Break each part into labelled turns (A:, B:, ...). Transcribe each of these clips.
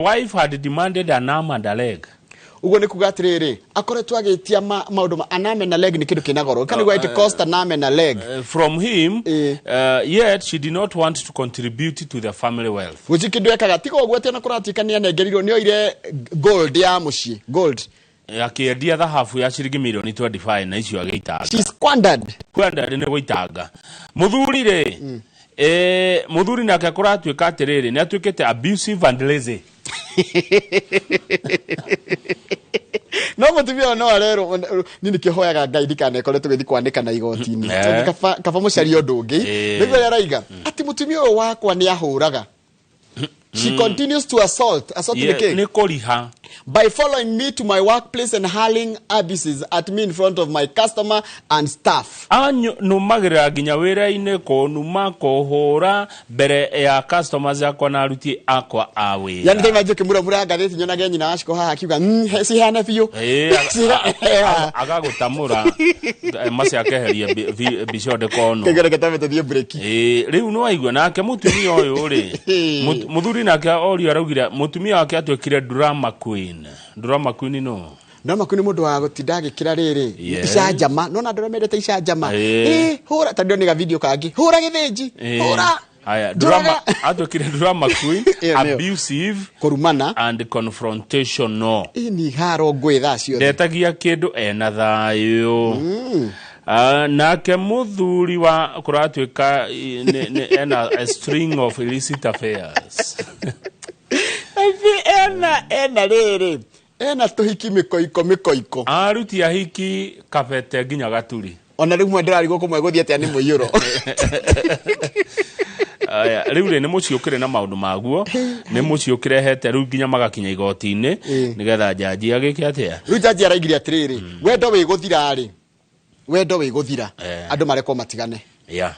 A: Wife had demanded an arm and a leg.
B: Ũguo nĩ kuga atĩrĩrĩ, akoretwo agĩtia maũndũ ma an arm and a leg nĩ kĩndũ kĩna goro. Kana it cost an arm and a leg.
A: From him, yet she did not want to contribute to the family wealth.
B: Gũtirĩ kĩndũ ekaga tiga ũguo atĩ ona kũratuĩka nĩ anengerirwo nĩ oire gold ya mũciĩ, gold.
A: Akĩendia thahabu ya ciringi mirioni 25 na icio agĩitanga.
B: She squandered.
A: Kwenda nĩ gũitanga. Mũthuri rĩ, mũthuri nake kũratuĩka atĩrĩrĩ, nĩ atuĩkĩte abusive and lazy.
B: No mũtumia ũyũ no arerwo, niĩ nĩkĩo hoyaga Ngai ndikanekore tũgĩthiĩ kwanĩka na igoti-inĩ. Tondũ kaba mũcarie ũndũ ũngĩ. Nĩguo ũrĩa araiga atĩ mũtumia ũyũ wakwa nĩ ahũraga. She continues to assault. Assault nĩ kĩ?
A: Nĩ kũriha.
B: By following me to my workplace and hurling abuses at me in front of my customer and staff.
A: Anũmagĩrĩra nginya wĩra-inĩ, kũnuma, kũhũra mbere ya customers akwa na aruti akwa a wĩra.
B: Yani thĩinĩ wa kĩmũramũra ngathĩti nyonage nyina wa Shiko haha akiuga, cihane biũ.
A: Agagũtamũra, macio akeheria mbica ĩyo ndĩkonwo.
B: Kĩgere gĩtambe tũthiĩ break.
A: Rĩu nĩ waigua nake mũtumia ũyũ rĩ, mũthuri nake orio araugire mũtumia wake atuĩkire drama queen. Drama queen no?
B: Drama queen nĩ mũndũ wa gũtinda agĩkĩra rĩrĩ, icanjama. Nona andũ arĩa mendete icanjama. Hũra, ta ndĩronire video kangĩ. Hũra gĩthĩnji. Hũra.
A: Haya,
B: Njũraga.
A: drama, atuĩkire drama queen,
B: Ĩyo nĩyo.
A: abusive,
B: Kũrumana.
A: and confrontational.
B: Ĩ, nĩ haro ngũĩ thaa ciothe.
A: Ndetagia kĩndũ ena thayũ. Nake mũthuri wa kũratuĩka, ena a string of illicit affairs.
B: Ĩthi, ena rĩrĩ, ena tũhiki mĩkoiko mĩkoiko.
A: Aruti ahiki kabete nginya gaturi.
B: Ona rĩu mwe ndĩrarigwo kũmwe gũthiĩ atĩa nĩ mũiyũro.
A: Aya, rĩu rĩ, nĩ mũciĩ ũkĩrĩ na maũndũ maguo, nĩ mũciĩ ũkĩrehete rĩu nginya magakinya igoti-inĩ, nĩgetha njanji agĩke atĩa?
B: Rĩu njanji araigire atĩrĩrĩ, wendo wĩ gũthira rĩ, wendo wĩ gũthira, andũ marekwo matigane. Haya.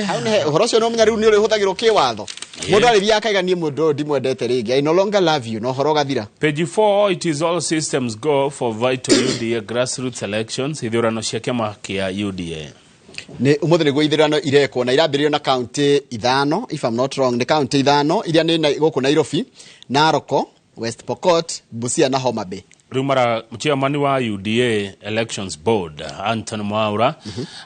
B: Hau nĩ he, ũhoro ũcio no mũnya rĩu nĩ ũrĩhũthagĩrwo kĩwatho. Mũndũ arĩthiaga akaiga niĩ mũndũ ũyũ ndimwendete rĩngĩ. I no longer love you, na ũhoro ũgathira.
A: Page 4, it is all systems go for vital UDA grassroots elections, ithurano cia kĩama kĩa UDA.
B: Nĩ ũmũthĩ nĩguo ithurano irekwo na irambĩrĩrio na kaunti ithano, if I'm not wrong, nĩ kaunti ithano iria nĩ gũkũ Nairobi, Narok, West Pokot, Busia na Homa Bay.
A: Rĩu mara chairman wa UDA Elections Board Anton Mwaura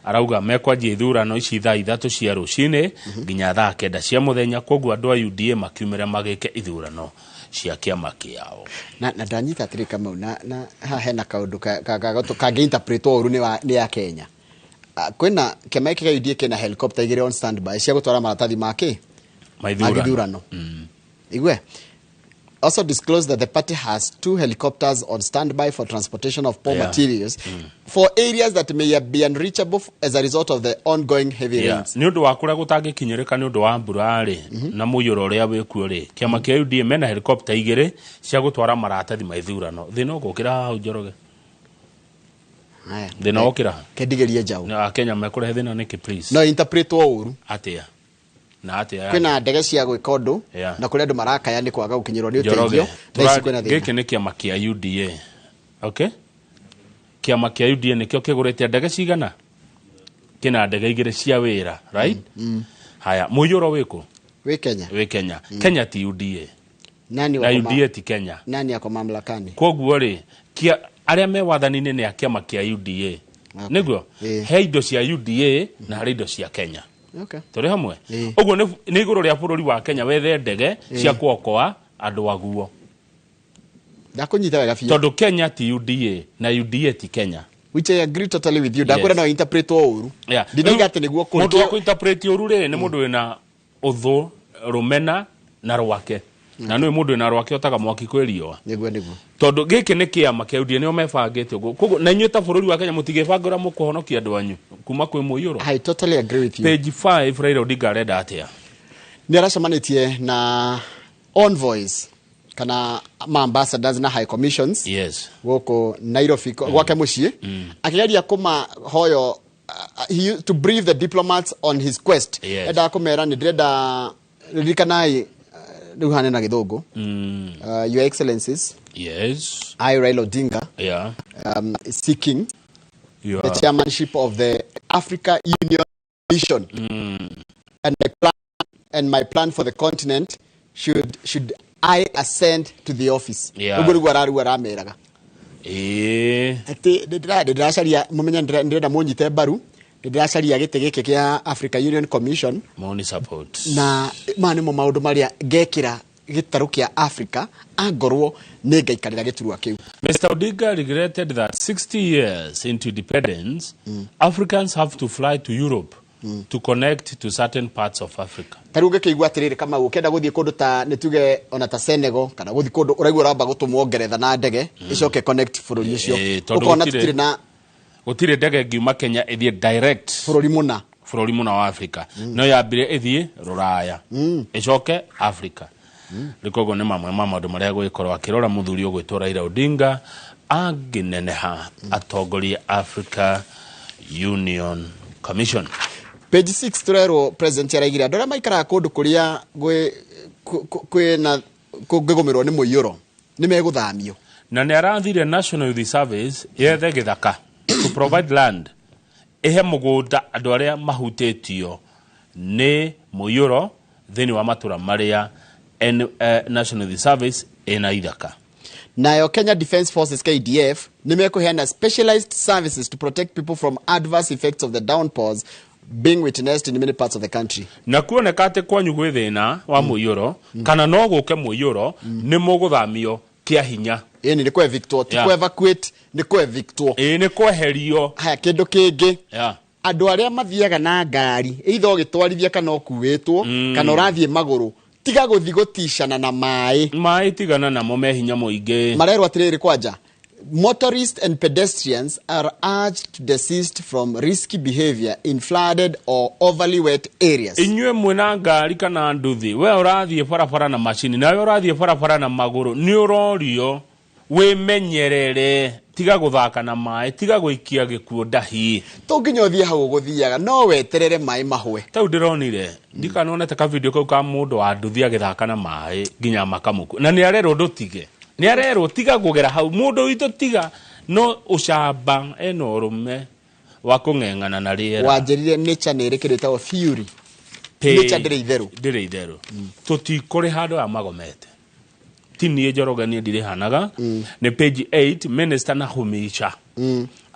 A: arauga mekwanjia ithurano ici thaa 3 cia rũcinĩ nginya thaa 9 cia mũthenya, koguo andũ a UDA makiumĩra magĩke ithurano cia kĩama kĩao.
B: Na ndanyita atĩrĩ Kamau, na haha hena kaũndũ kangĩ interpret ũru nĩ ya Kenya. Kwĩna kĩama gĩkĩ kĩa UDA kĩna helicopter igĩrĩ on standby cia gũtwara maratathi ma kĩ?
A: Ma ithurano.
B: Ma gĩthurano. Igwe. Also disclosed that the party has 2 helicopters on standby for transportation of poor materials for areas that may be unreachable as a result of the ongoing heavy rains.
A: Nĩ ũndũ wa kũrĩa gũtangĩkinyĩrĩka nĩ ũndũ wa mbura rĩ, na mũiyũro ũrĩa wĩkuo rĩ, kĩama kĩa UDA mena helicopter igĩrĩ cia gũtwara maratathi ma ithurano. Thĩna ũgũkĩra hau Njoroge?
B: Haya.
A: Thĩna wokĩra ha?
B: Kendigerie njaũ.
A: Na Akenya mekũrehe thĩna nĩkĩ, please?
B: No interpret ũru.
A: Atĩa? Na atĩa?
B: Kwĩna ndege cia gwĩka ũndũ, na kũrĩa andũ marakaya nĩ kwaga gũkinyĩrwo nĩ
A: Njoroge,
B: ũteithio. Thaa ici kwĩna thĩna.
A: Gĩkĩ nĩ kĩama kĩa UDA. Okay? Kĩama kĩa UDA nĩkĩo kĩgũrĩte ndege cigana? Kĩna ndege igĩrĩ cia wĩra, right? Haya, mũiyũro wĩkũ?
B: Wĩ Kenya.
A: Wĩ Kenya. Kenya ti UDA.
B: Nani
A: Na
B: wako
A: UDA ti Kenya.
B: Nani ako mamlakani?
A: Koguo rĩ, arĩa me wathani-inĩ nĩ a kĩama kĩa UDA. Nĩguo? He indo cia UDA na harĩ indo cia Kenya. Tũrĩ hamwe? Ũguo nĩ igũrũ rĩa bũrũri wa Kenya wethe ndege cia kuokoa andũ aguo.
B: Ndakũnyita wega biũ.
A: Tondũ Kenya ti UDA na UDA ti Kenya.
B: Which I agree totally with you. Ndakwĩra no interpret ũru. Ndinauga atĩ nĩguo kũrĩ.
A: Mũndũ wa kũ-interpret ũru rĩ, nĩ mũndũ wĩna ũthũ, rũmena na rwake. Na nĩ mũndũ wĩna rwake otaga mwaki kwĩ riũa.
B: Nĩguo, nĩguo.
A: Tondũ gĩkĩ nĩ kĩama kĩa UDA, nĩo mebangĩte ũguo. Koguo na inyuĩ ta bũrũri wa Kenya mũtingĩbanga ũrĩa mũkũhonokia andũ anyu kuma kwĩ mũiyũro.
B: I totally agree with you.
A: Page 5, Raila Odinga arenda atĩa?
B: Nĩ aracemanĩtie na envoys kana ma ambassadors na high commissions. Gũkũ Nairobi, gwake mũciĩ. Akĩgeria kũmahoyo, he used to brief the diplomats on his quest. Endaga kũmera nĩ ndĩrenda, ririkanai, rĩu hana na gĩthũngũ. Your Excellencies. I, Raila Odinga, seeking the chairmanship of the Africa Union Mission. And my plan for the continent should I ascend to the office. Ũguo nĩguo ararua arameraga. Atĩ ndĩracaria mũmenye ndĩrenda mũnyite mbaru, ndĩracaria gĩtĩ gĩkĩ kĩa Africa Union Commission.
A: Money support.
B: Na maya nĩmo maũndũ marĩa ngekĩra gĩtarũ kĩa Africa angorwo nĩ ngaikarĩra gĩturwa kĩu.
A: Mr. Odinga regretted that 60 years into independence, Africans have to fly to Europe to connect to certain parts of Africa.
B: Ta rĩu ũngĩkĩigua atĩrĩrĩ Kamau, ũkĩenda gũthiĩ kũndũ ta nĩ tuge ona ta Senegal kana gũthiĩ kũndũ ũraigua ũramba gũtũmwo Ngeretha na ndege ĩcoke connect bũrũri ũcio. Ũkona tũtirĩ na
A: gũtirĩ ndege ngiuma Kenya ĩthiĩ direct bũrũri mũna wa Africa. No yambire ĩthiĩ Rũraya ĩcoke Africa. Rĩu koguo nĩ mamwe ma maũndũ marĩa gũgĩkorwo akĩrora mũthuri ũgwĩtwo Raila Odinga angĩneneha atongorie Africa Union Commission.
B: Page 6 turerwo president araigire andũ arĩa maikaraga kũndũ kũrĩa kwĩna kũngĩgũmĩrwo nĩ mũiyũro nĩ megũthamio.
A: Na nĩ arathire National Youth Service yethe gĩthaka to provide land ihe mũgũnda andũ arĩa mahutĩtio nĩ mũiyũro thĩinĩ wa matũra marĩa National Youth Service ĩna ithaka.
B: Nayo Kenya Defence Forces KDF nĩ mekũheana specialized services to protect people from adverse effects of the downpours being witnessed in many parts of the country.
A: Na kuoneka atĩ kwanyu gwĩ thĩna wa mũiyũro kana no gũke mũiyũro nĩ mũgũthamio kĩa hinya.
B: Ĩni nĩ kũ-evictwo, ti kũ-evacuate, nĩ kũ-evictwo.
A: Ĩĩ nĩ kweherio.
B: Haya, kĩndũ kĩngĩ. Andũ arĩa mathiaga na ngari, either ũgĩtwarithia kana ũkuĩtwo, kana ũrathiĩ magũrũ, tiga gũthiĩ gũticana na maĩ.
A: Maĩ tigana namo me hinya mũingĩ.
B: Marerwo atĩrĩrĩ kwanja, motorists and pedestrians are urged to desist from risky behavior in flooded or overly wet areas.
A: Inyuĩ mwĩna ngari kana nduthi, we ũrathiĩ barabara na macini, nawe ũrathiĩ barabara na magũrũ, nĩ ũrorio wĩmenyerere, tiga gũthaka na maĩ, tiga gũikia gĩkuũ ndahi.
B: To nginya ũthiĩ hau ũgũthiaga, no weterere maĩ mahwe.
A: Tau ndĩronire, ndikanonete ka video kau ka mũndũ wa nduthi agĩthaka na maĩ nginya makamũkua. Na nĩ arerwo ndũtige. Nĩ arerwo tiga kũgera hau, mũndũ witũ tiga no ũcamba ena ũrũme wa kũng'eng'ana na rĩera.
B: Wanjĩrire nature nĩ ĩrĩ kĩndũ gĩtagwo fury. Nature ndĩrĩ itherũ.
A: Ndĩrĩ itherũ. Tũtikũrĩha andũ aya magomete. Ti niĩ Njoroge niĩ ndirĩhanaga. Nĩ page 8 Minister Nakhumicha.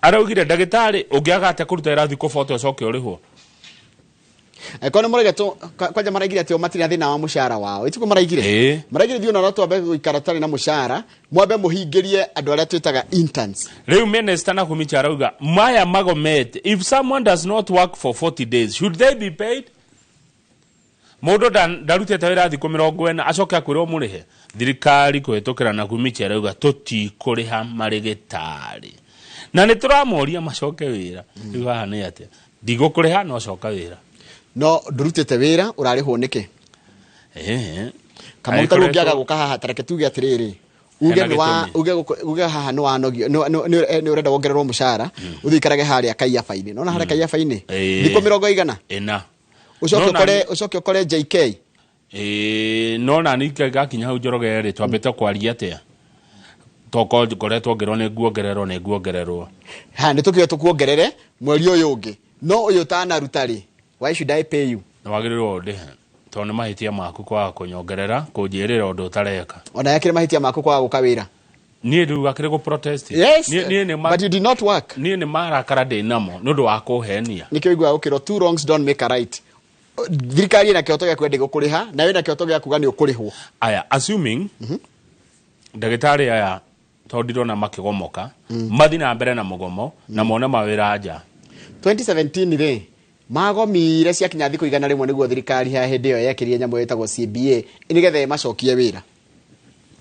A: Araugire ndagĩtarĩ ũngĩaga atĩa kũruta wĩra thikũ 40 ũcoke ũrĩhwo.
B: Angĩkorwo nĩ mũregetwo kwanja maraigire atĩ o matirĩ na thĩna wa mũcara wao. Ĩtiguo maraigire? Maraigire ithuĩ ona no twambe gũikara tũtarĩ na mũcara, mwambe mũhingĩrie andũ arĩa twĩtaga interns.
A: Rĩu Minister Nakhumicha arauga maya magomete, if someone does not work for 40 days should they be paid? Mũndũ ndarutĩte wĩra thikũ 40 acoke akwĩrwo mũrĩhe. Thirikari kũhĩtũkĩra Nakhumicha arauga tũtikũrĩha marĩgĩtarĩ. Na nĩ tũramoria macoke wĩra. Rĩu haha nĩ atĩa? Ndigũkũrĩha no coka wĩra.
B: No ndũrutĩte wĩra ũrarĩhwo nĩkĩ? Kamau ta rĩu ũngĩaga gũka haha ta reke tuge atĩrĩrĩ, uge nĩ wa uge haha nĩ wanogio nĩ ũrenda wongererwo mũcara, ũthiĩ ũikarage harĩa Kaiafa-inĩ. Nĩwona harĩa Kaiafa-inĩ? Thikũ 40. Ũcoke ũkore JK.
A: No na niĩ ngakinya hau Njoroge rĩ, twambĩte kwaria atĩa? Toko ngoretwo ngĩrwo nĩ nguongererwo nĩ nguongererwo.
B: Ha nĩ tũkiuga tũkuongerere mweri ũyũ ũngĩ. No ũyũ ũtanaruta rĩ, why should I pay you?
A: Nĩ wagĩrĩirwo ũndĩhe tondũ nĩ mahĩtia maku kwaga kũnyongerera, kũnjĩrĩra ũndũ ũtareka.
B: Ona yakĩrĩ mahĩtia maku kwaga gũka wĩra.
A: Niĩ rĩu akĩrĩ gũ protest.
B: Yes, but you did not work.
A: Niĩ nĩ marakara ndĩ namo nĩ ũndũ wa kũhenia.
B: Nĩkĩo ũiguaga gũkĩrwo two wrongs don't make a right. Thirikari ĩna kĩhoto gĩa kwenda gũkũrĩha na wĩna kĩhoto gĩa kuga nĩ ũkũrĩhwo.
A: Aya, assuming ndagĩtarĩ aya tondũ ndirona makĩgomoka, mathiĩ na mbere na mũgomo na mone mawĩra nja.
B: 2017 rĩ magomire ciakinya thikũ 100 nĩguo thirikari ya hĩndĩ ĩyo yekĩrire nyamũ ĩtagwo CBA nĩgetha ĩmacokie wĩra.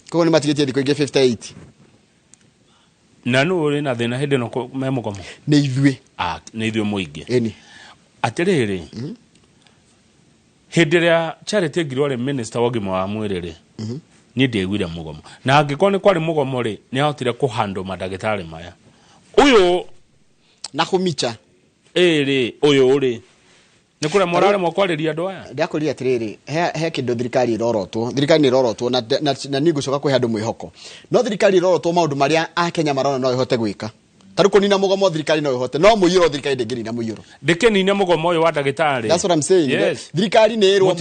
B: Koguo nĩ matigĩtie thikũ ingĩ 58.
A: Na nũ ũrĩ na thĩna hĩndĩ ĩno me mũgomo?
B: Nĩ ithuĩ.
A: Nĩ ithuĩ mũingĩ.
B: Ĩni.
A: Atĩrĩrĩ, hĩndĩ ĩrĩa Charity Ngilu arĩ minister wa ũgima wa mwĩrĩ rĩ, niĩ ndiaiguire mũgomo. Na angĩkorwo nĩ kwarĩ mũgomo rĩ, nĩ ahotire kũhandle mandagĩtarĩ maya. Ũyũ
B: Nakhumicha.
A: Ĩrĩ, ũyũ rĩ, nĩ kũremwo ũraremwo kwarĩria andũ aya?
B: Ndakũria atĩrĩrĩ, he kĩndũ thirikari ĩrorotwo, thirikari nĩ ĩrorotwo na niĩ ngũcoka kũhe andũ mwĩhoko. No thirikari ĩrorotwo maũndũ marĩa Akenya marona no ĩhote gwĩka. Tarĩu kũnina mũgomo thirikari no ĩhote, no mũiyũro thirikari ndĩngĩnina mũiyũro.
A: Ndĩkĩnine mũgomo ũyũ wa ndagĩtarĩ.
B: That's what I'm saying.
A: Yes.
B: Thirikari nĩ ĩrwo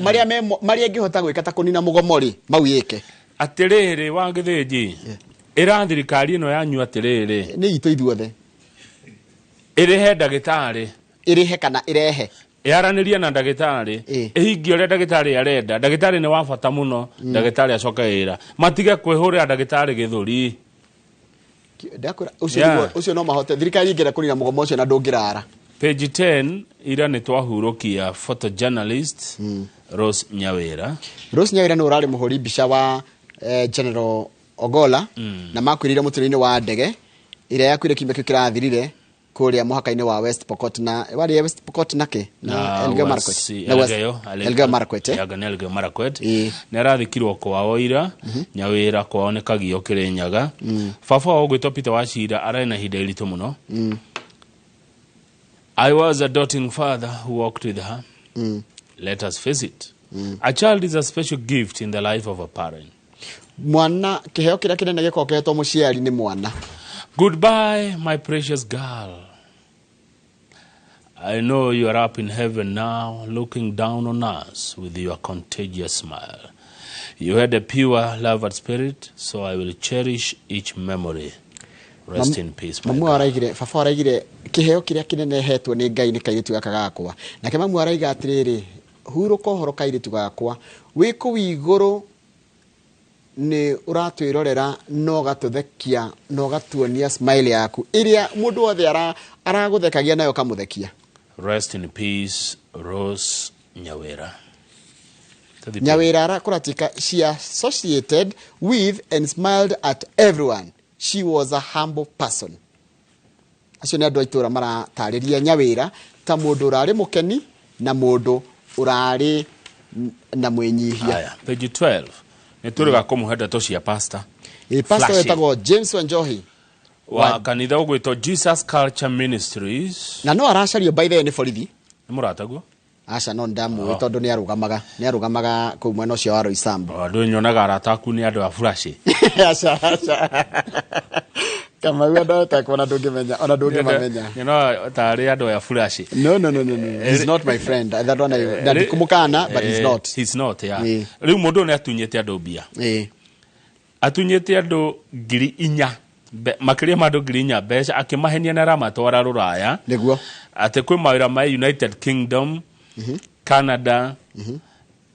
B: marĩa marĩa ĩngĩhota gwĩka ta kũnina mũgomo rĩ, mau yĩke.
A: Atĩrĩrĩ wa Gĩthĩnji, ĩra thirikari ĩno yanyu atĩrĩrĩ,
B: nĩ itũ ithuothe,
A: ĩrĩhe ndagĩtarĩ,
B: ĩrĩhe kana ĩrehe,
A: yaranĩrie na ndagĩtarĩ, ĩhingie ũrĩa ndagĩtarĩ arenda. Ndagĩtarĩ nĩ wa bata mũno, ndagĩtarĩ acoke wĩra, matige kwĩhũrĩra ndagĩtarĩ gĩthũri.
B: Ũcio ũcio no mahote thirikari ingĩenda kũnina mũgomo ũcio na ndũngĩrara.
A: Page 10 ira nĩ twahurũkia photojournalist Rose Nyawira.
B: Rose Nyawira nĩ ũrarĩ mũhũri mbica wa General Ogola, na makuĩrĩire mũtino-inĩ wa ndege ĩrĩa yakuire kiumia kĩu kĩrathirire kũrĩa mũhaka-inĩ wa West Pokot na warĩ West Pokot na kĩ na Elgeyo Marakwet, na Elgeyo Marakwet,
A: Elgeyo Marakwet nĩ arathikirwo kwao ira. Nyawira kwao nĩ Kagio Kĩrĩnyaga. Baba wao ũgwĩtwo Peter Wachira ararĩ na ihinda iritũ mũno. I was a doting father who walked with her. Let us face it. A child is a special gift in the life of a parent.
B: Mwana kĩheo kĩrĩa kĩnene gĩkoragwo kĩhetwo mũciari nĩ mwana.
A: Goodbye, my precious girl. I know you are up in heaven now, looking down on us with your contagious smile. You had a pure love and spirit, so I will cherish each memory. Rest in peace, my
B: Mamu
A: girl.
B: Araigire, baba araigire kĩheo kĩrĩa kĩnene hetwo nĩ Ngai nĩ kairĩtu gaka gakwa. Nake mamu araiga atĩrĩrĩ, hurũka ũhoro kairĩtu gakwa, wĩ kũu igũrũ nĩ ũratwĩrorera na ũgatũthekia na ũgatuonia smile yaku ĩrĩa mũndũ wothe aragũthekagia nayo ũkamũthekia.
A: Rest in peace, Rose Nyawira.
B: Nyawira arakũratika, she associated with and smiled at everyone. She was a humble person. Acio nĩ andũ a itũũra maratarĩria Nyawira ta mũndũ ũrarĩ mũkeni na mũndũ ũrarĩ na mwĩnyihia.
A: Aya, page 12. Nĩ tũrĩga kũmũhe ndeto cia pastor.
B: Pastor
A: Flashy.
B: wetagwo James Wanjohi
A: wa kanitha ũgwĩtwo Jesus Culture Ministries.
B: Na no aracario by the way nĩ borithi.
A: Nĩ mũrataguo?
B: Aca, no ndamũĩ tondũ nĩ arũgamaga kũu mwena ũcio wa Roysambu.
A: Andũ nyonaga arata aku nĩ andũ a flashy.
B: Aca, aca. Kamau andũ aya ũtekuona ndũngĩmenya, ona ndũngĩmamenya.
A: Nyonaga tarĩ andũ a flashy.
B: No, no, no, no, no. He's not my friend. That one I, na ndikumũkana, but he's not.
A: He's not, yeah. Rĩu mũndũ ũyũ nĩ atunyĩte andũ mbia. Atunyĩte andũ 4,000, makĩria ma andũ 4,000 mbeca, akĩmahenia na aramatwara rũraya.
B: Nĩguo.
A: Atĩ kwĩ mawĩra ma United Kingdom, Canada,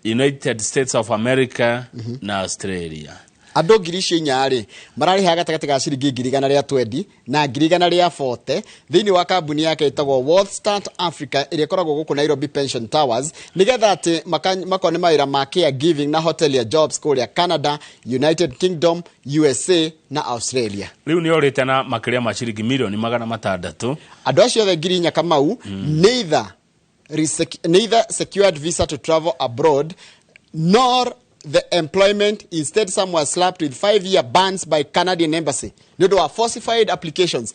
A: United States of America na Australia.
B: Andũ 4,000 rĩ mararĩhaga gatagatĩ ga ciringi 120,000 na 140,000 thĩinĩ wa kambuni yake ĩtagwo World Start Africa ĩrĩa ĩkoragwo gũkũ Nairobi Pension Towers, nĩgetha atĩ makone mawĩra ma care giving na hotelier jobs kũrĩa Canada, United Kingdom, USA na Australia.
A: Rĩu nĩ orĩte na makĩria ma ciringi 600,000,000.
B: Andũ acio othe 4,000 Kamau, neither secured visa to travel abroad nor the employment. Instead, some were slapped with 5-year bans by Canadian embassy nĩ ũndũ wa falsified applications.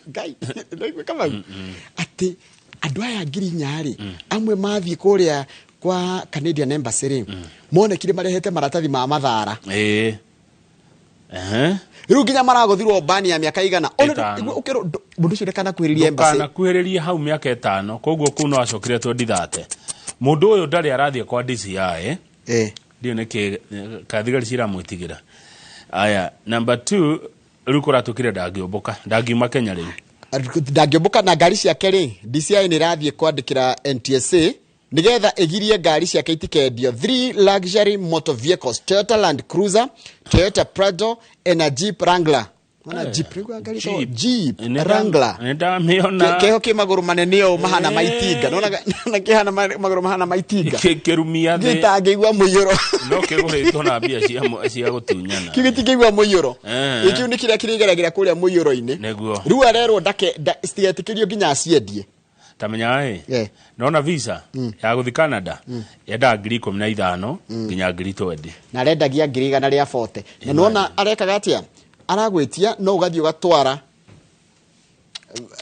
B: Ngai, Kamau, atĩ andũ aya 4,000 rĩ, amwe mathiĩ kũrĩa kwa Canadian embassy rĩ, monekire marehete maratathi ma mathara. Rĩu nginya maragũthirwo bani ya mĩaka igana. Ona
A: Ĩtano.
B: Ũkĩrwo, mũndũ ũcio ndakanakuhĩrĩria embassy.
A: Ndũkanakuhĩrĩrie hau mĩaka 5, koguo kũu no acokire 2030. Mũndũ ũyũ ndarĩ arathiĩ kwa DCI. Ndiũ nĩkĩ ka thigari ciramwĩtigĩra. Aya, number 2, rĩu kũratũkire ndangĩũmbũka, ndangiuma Kenya rĩu.
B: Ndangĩũmbũka na ngari ciake rĩ, DCI nĩ ĩrathiĩ kwandĩkĩra NTSA nĩgetha ĩgirie ngari ciake itikendio. 3 luxury motor vehicles, Toyota Land Cruiser, Toyota Prado and a Jeep Wrangler. Ona Jeep, rĩu ngari ĩtagwo
A: Jeep.
B: Jeep
A: Nĩ
B: Wrangler.
A: ndamĩona.
B: Kĩho kĩ magũrũ manene ũũ mahana maitinga. Nona kĩhana magũrũ mahana maitinga.
A: Kĩrumia thĩ.
B: Gĩtangĩigua mũiyũro.
A: No kĩgũrĩtwo na mbia cia gũtunyana.
B: Kĩu gĩtingĩigua mũiyũro. Kĩu nĩ kĩrĩa kĩrĩgeragĩra kũrĩa mũiyũro-inĩ.
A: Nĩguo.
B: Rĩu arerwo citigetĩkĩrio nginya aciendie.
A: Ta menya ĩ. Nona visa ya gũthiĩ Canada yendaga 15,000 nginya 20,000.
B: Na arendagia 140,000. Na nĩwona arekaga atĩa? Aragwĩtia no ũgathiĩ ũgatwara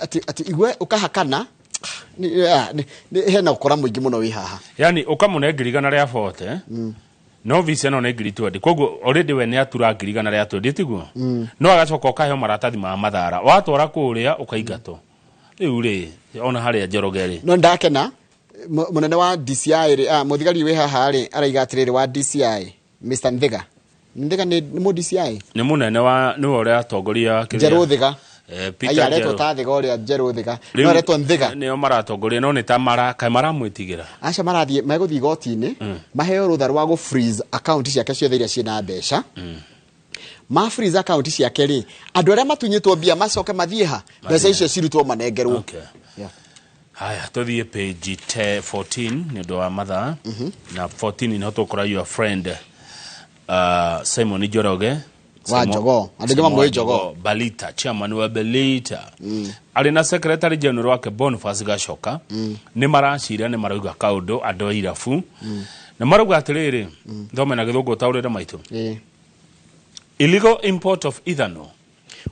B: ati igwe ũkahakana. Hena ũkora mũingĩ mũno wĩ haha.
A: Yani ũkamũne 140,000, No visa ĩno nĩ ngiri 20, koguo already we nĩ atura ngiri igana rĩa 20, tiguo? No agacoka ũkaheo maratathi ma mathara, watwara kũrĩa ũkaingatwo. Rĩu rĩ, ona harĩa Njoroge rĩ,
B: No ndakena munene wa DCI rĩ, muthigari wĩ haha rĩ, araiga atĩrĩrĩ, wa DCI Mr Nthiga. Nthiga nĩ mũ DCI.
A: Nĩ mũnene wa, nĩwe ũrĩa atongoria kĩrĩa-
B: Njerũ Thiga.
A: Peter
B: Ai, aretwo
A: Njerũ.
B: ta Thiga ũrĩa Njerũ Thiga.
A: Rĩu
B: No aretwo Nthiga.
A: Nĩo maratongoria, no nĩ ta mara kaĩ maramwĩtigĩra.
B: Aca, marathiĩ, megũthiĩ igoti-inĩ maheo rũtha rwa gũ freeze account ciake ciothe iria ciĩna mbeca. Ma freeze account ciake rĩ, andũ arĩa matunyĩtwo mbia macoke mathiĩ ha mbeca icio cirutwo manengerwo. Yeah.
A: Haya, tũthiĩ page 14 nĩ ũndũ wa mathaa, na 14 nĩho tũkora your friend Simon Njoroge.
B: Wa Jogoo. Andũ aingĩ
A: Simon
B: mamũĩ
A: wa
B: Jogoo.
A: Balita, chairman wa Belita, arĩ na secretary general wake Boniface Gacoka, nĩ maracira, nĩ marauga kaũndũ andũ a irabu, na marauga atĩrĩrĩ, thome na Gĩthũngũ ũtaũrĩre maitũ. Illegal import of ethanol.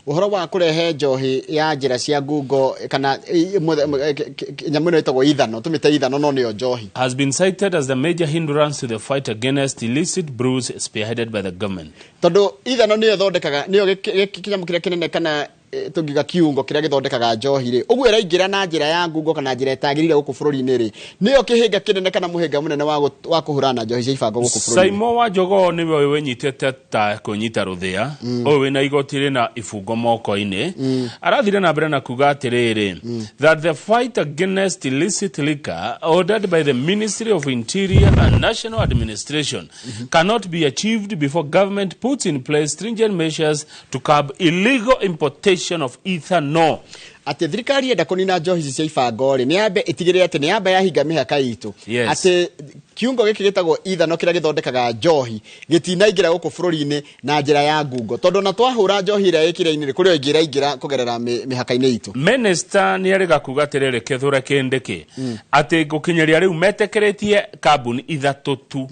B: Ũhoro wa kũrehe njohi ya njĩra cia ngungo kana nyamũ ĩno ĩtagwo ithano, tũmĩte ithano no nĩyo njohi,
A: has been cited as the major hindrance to the fight against illicit brews spearheaded by the government.
B: Tondũ ithano nĩyo ĩthondekaga, nĩyo kĩnyamũ kĩrĩa kĩnene kana tũngiuga kiungo kĩrĩa gĩthondekaga njohi rĩ, ũguo ĩraingĩra na njĩra ya ngungo kana njĩra ĩtagĩrĩire gũkũ bũrũri-inĩ rĩ, nĩyo kĩhĩnga kĩnene kana mũhĩnga mũnene wa kũhũrana na njohi cia ibango gũkũ bũrũri-inĩ.
A: Saimo wa Jogoo nĩwe ũyũ wĩnyitĩte ta kwĩnyita rũthĩa, ũyũ wĩna igoti rĩna ibungo moko-inĩ, arathire na mbere na kuga atĩrĩrĩ, that the fight against illicit liquor ordered by the Ministry of Interior and National Administration cannot be achieved before government puts in place stringent measures to curb illegal importation of ethanol.
B: Atĩ thirikari yenda kũnina njohi ici cia ibango rĩ, nĩ yambe ĩtigĩrĩre atĩ nĩ yamba yahinga mĩhaka itũ, atĩ kiungo gĩkĩ gĩtagwo ithano kĩrĩa gĩthondekaga njohi gĩtinaingĩra gũkũ bũrũri-inĩ na njĩra ya ngungo, tondũ ona twahũra njohi ĩrĩa ĩkĩra-inĩ rĩ, kũrĩ o ĩngĩ ĩraingĩra kũgerera mĩhaka-inĩ itũ.
A: Minister nĩ arĩga kuga atĩrĩrĩ, Kithure Kindiki, atĩ gũkinyĩria rĩu metĩkĩrĩtie kambuni ithatũ tu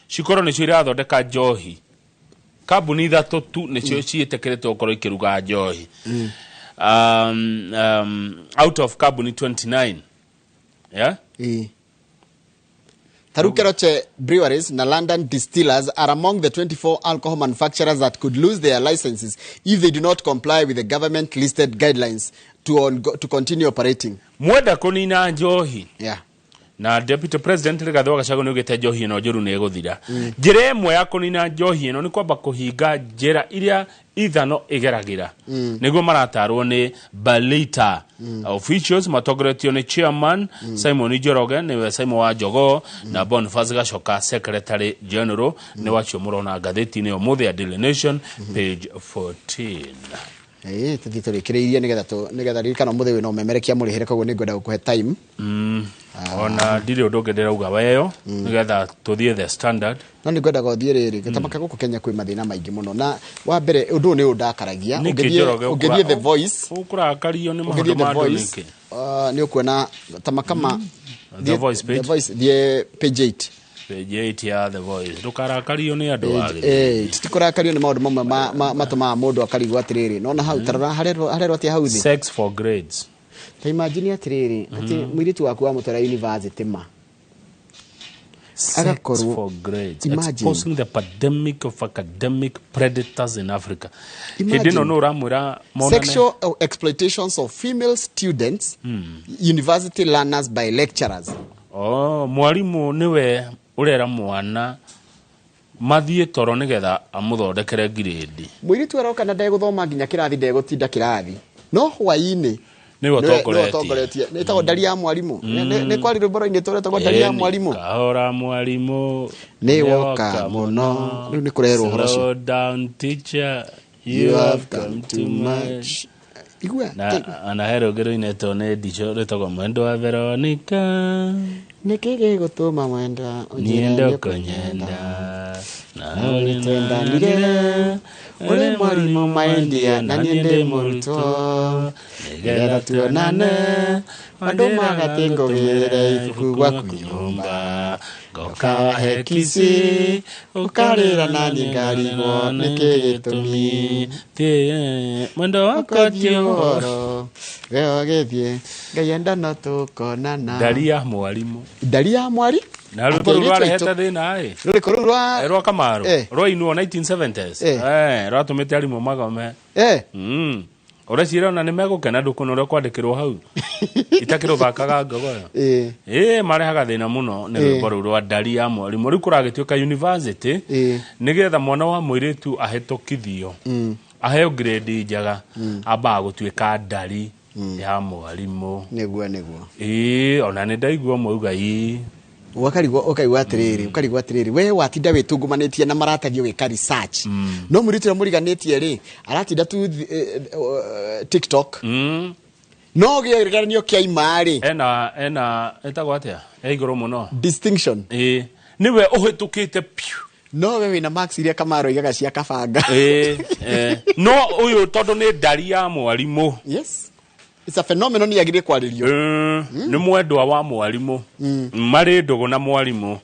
A: cikorwo nĩcio irathondeka njohi. Kambuni ithatũ tu nĩcio ciĩtĩkĩrĩtwo gũkorwo ikĩruga njohi out of kambuni 29, yeah?
B: Ĩĩ. Taru Keroche Breweries na London Distillers are among the 24 alcohol manufacturers that could lose their licenses if they do not comply with the government listed guidelines to continue operating.
A: Mwenda kũnina njohi, na Deputy President Rigathi wa Gachagua nĩ augĩte njohi ĩno njũru nĩ ĩgũthira. Njĩra ĩmwe ya kũnina njohi ĩno nĩ kwamba kũhinga njĩra iria ithano ĩgeragĩra. Nĩguo maratarwo nĩ Balita officials matongoretio nĩ chairman Simon Njoroge, nĩwe Simon wa Jogoo, na Boniface Gacoka, secretary general. Nĩ wacio mũrona ngathĩti-inĩ ũmũthĩ ya Daily Nation, page 14.
B: Ĩĩ, tũthiĩ tũrĩkĩrĩirie nĩgetha ririkana ũmũthĩ wĩna ũmemerekia mũrĩhĩre, koguo nĩ ngwenda gũkũhe time.
A: Ona ndirĩ ũndũ ũngĩ ndĩrauga weyo nĩgetha tũthiĩ The Standard.
B: No nĩ ngwendaga ũthiĩ rĩrĩ gĩtamaka, gũkũ Kenya kwĩ mathĩna maingĩ mũno, na wa mbere ũndũ ũyũ nĩ ũndakaragia.
A: Nĩkĩ, Njoroge?
B: Ũngĩthiĩ The Voice,
A: Ũkũrakario nĩ
B: ũngĩthiĩ
A: maũndũ
B: The
A: ma andũ
B: Voice,
A: nĩkĩ?
B: Nĩ ũkuona tamakama.
A: The Voice
B: The
A: page.
B: Voice, thiĩ page 8.
A: Page 8 ya The Voice. Ndũkarakario nĩ andũ
B: Page
A: wagĩrĩire.
B: 8. Tikũrakario nĩ maũndũ mamwe matũmaga mũndũ akarigwo atĩrĩrĩ, nona hau tarora harerwo atĩa hau thĩ.
A: Sex for grades.
B: Ta imagine atĩrĩrĩ, atĩ mũirĩtu waku wamũtwara university ma
A: Sex
B: Agakorwo-
A: for grades.
B: Imagine.
A: Exposing the pandemic of academic predators in Africa.
B: Imagine.
A: Hĩndĩ ĩno nũ ũramwĩra monane?
B: Sexual exploitations of female students, university learners, by lecturers.
A: Oh, mwarimũ nĩwe ũrera mwana mathiĩ toro nĩgetha amũthondekere ngirĩndi.
B: Mũirĩtu aroka na ndegũthoma nginya kĩrathi, ndegũtinda kĩrathi, no hwaĩ-inĩ
A: Nĩwe
B: nĩwe
A: ũtongoretie.
B: ũtongoretie. Nĩ ĩtagwo ndari ya mwarimũ. Nĩ kwari rwĩmbo rũinĩtwo rwĩtagwo Ndari ya
A: Ĩni,
B: Mwarimũ.
A: Kahora mwarimũ.
B: Nĩ woka mũno. Rĩu nĩ kũrerwo ũhoro ũcio.
A: Slow down, teacher, you have come too much.
B: Igua.
A: Na ona he rũngĩ rũinĩtwo nĩ Ndicho rwĩtagwo Mwendo wa Veronica.
B: Nĩkĩ gĩgũtũma mwenda
A: Niĩ
B: ũnjĩre
A: ndũkũnyenda na
B: nĩ twendanire ũrĩ mwarimũ maindia na niĩ ndĩ mũrutwo, nĩgetha tuonane andũ magatĩ ngũgĩre ibuku gwaku nyũmba, ngokahe kici ũkarĩra nani ngarigwo nĩkĩ gĩtũmi.
A: Mwendo wakwa ti ũhoro.
B: Ũhoro We ũgĩthiĩ, Ngai enda no tũkonana.
A: Ndari ya mwarimũ.
B: Ndari ya mwari.
A: Na rwĩmbo
B: Atĩ
A: rũu
B: airĩtu
A: rwarehete
B: aitũ.
A: thĩna ĩ.
B: Rũrĩkũ rũu rwa
A: Rwa Kamaru. Rwainwo 1970s. Rwatũmĩte arimũ magome. Ũreciria ona nĩ megũkena ndũkũna ũrĩa kwandĩkĩrwo hau. Itakĩrũthakaga ngogoyo. Marehaga thĩna mũno nĩ rwĩmbo rũu rwa ndari ya mwarimũ. Rĩu kũragĩtuĩka university nĩgetha mwana wa mũirĩtu ahĩtũkithio, aheo grade njega, ambaga gũtuĩka ndari ya mwarimũ.
B: Nĩguo nĩguo.
A: Ona nĩ ndaigua ũmwe auga ĩĩ.
B: Ũkarigwo ũkaigua atĩrĩrĩ, ũkarigwo atĩrĩrĩ, we watinda wĩtungumanĩtie na maratathi ũgĩka research. No mũirĩtu ũrĩa mũriganĩtie rĩ, aratinda tu TikTok. No kĩgeranio kĩa ima rĩ.
A: Ena etagwo atĩa? E igũrũ mũno.
B: Distinction.
A: Nĩwe ũhĩtũkĩte piũ.
B: No we wĩna marks iria Kamaro aigaga cia kabanga.
A: No ũyũ tondũ nĩ ndari ya mwarimũ.
B: Yes. It's a phenomenon yagĩrĩire kwarĩrio.
A: Nĩ mwendwa wa mwarimũ. Marĩ ndũgũ na mwarimũ.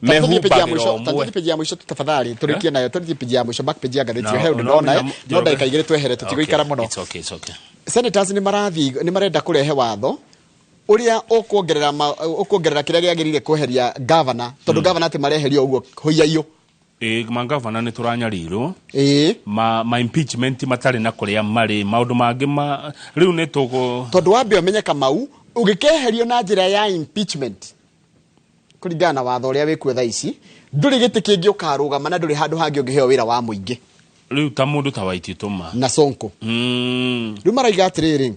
A: Mehumbagĩra ũmwe.
B: Tũthiĩ page ya mũico tafadhali, tũrĩkie nayo, tũthiĩ page ya mũico, back page ya ngathĩti ĩyo, he ũndũ ndona, no ndagĩka igĩrĩ twehere, tũtigũikara mũno.
A: It's okay, it's okay.
B: Senators nĩ marenda kũrehe watho ũrĩa ũkuongerera kĩrĩa gĩagĩrĩire kweheria governor, tondũ governor atĩ mareherio ũguo hũiyaiyũ.
A: Mangavana nĩ tũranyarirwo. Ma impeachment matarĩ na kũrĩa marĩ, maũndũ mangĩ ma rĩu nĩ tũgũ
B: Tondũ wambe ũmenye Kamau, ũgĩkeherio na njĩra ya impeachment kũringana na watho ũrĩa wĩkuo thaa ici, ndũrĩ gĩtĩ kĩngĩ ũkarũgama na ndũrĩ handũ hangĩ ũngĩheo wĩra wa mũingĩ.
A: Rĩu ta mũndũ ta Waititu ma.
B: Na Sonko. Rĩu maraiga atĩrĩrĩ,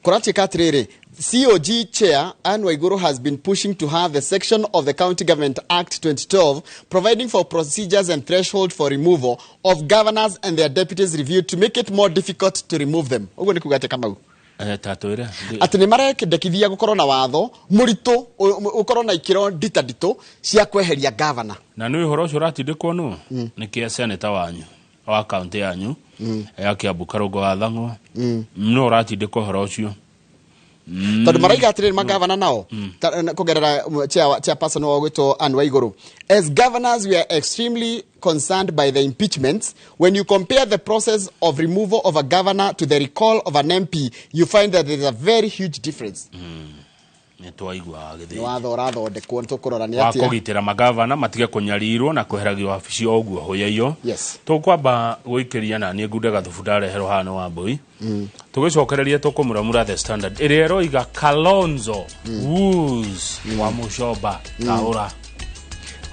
B: kũratuĩka atĩrĩrĩ, COG Chair Anne Waiguru has been pushing to have the section of the County Government Act 2012 providing for procedures and threshold for removal of governors and their deputies reviewed to make it more difficult to remove them. Ũguo nĩ kuga atĩa Kamau?
A: Ta twĩre.
B: Atĩ nĩ marekendekithia gũkorwo na watho mũritũ, ũkorwo na ikĩro nditanditũ cia kweheria governor.
A: Na nĩ ũhoro ũcio ũratindĩkwo nũ? Nĩ kĩa senator wanyu wa kaunti yanyu ya Kiambu Karũngo wa Thang'wa. No ũratindĩkwo ũhoro ũcio.
B: Tondũ maraiga atĩrĩrĩ magavana nao, kũgerera chairperson wao gwĩtwo Anne Waiguru. As governors we are extremely concerned by the impeachments. When you compare the process of removal of a governor to the recall of an MP, you find that there is a very huge difference.
A: Nĩ twaigua gĩthĩnji.
B: Nĩ watho ũrathondekwo, nĩ tũkũrora nĩ
A: Wa
B: atĩa.
A: kũgitĩra magavana matige kũnyarirwo na kweheragio wabici o ũguo hũyaiyo. Tũkwamba gũikĩria na niĩ ngunde gathubu ndareherwo haha nĩ Wambui. Tũgĩcokereria tũkũmuramura The Standard ĩrĩa ĩroiga Kalonzo woos wa Muchomba Kaũra.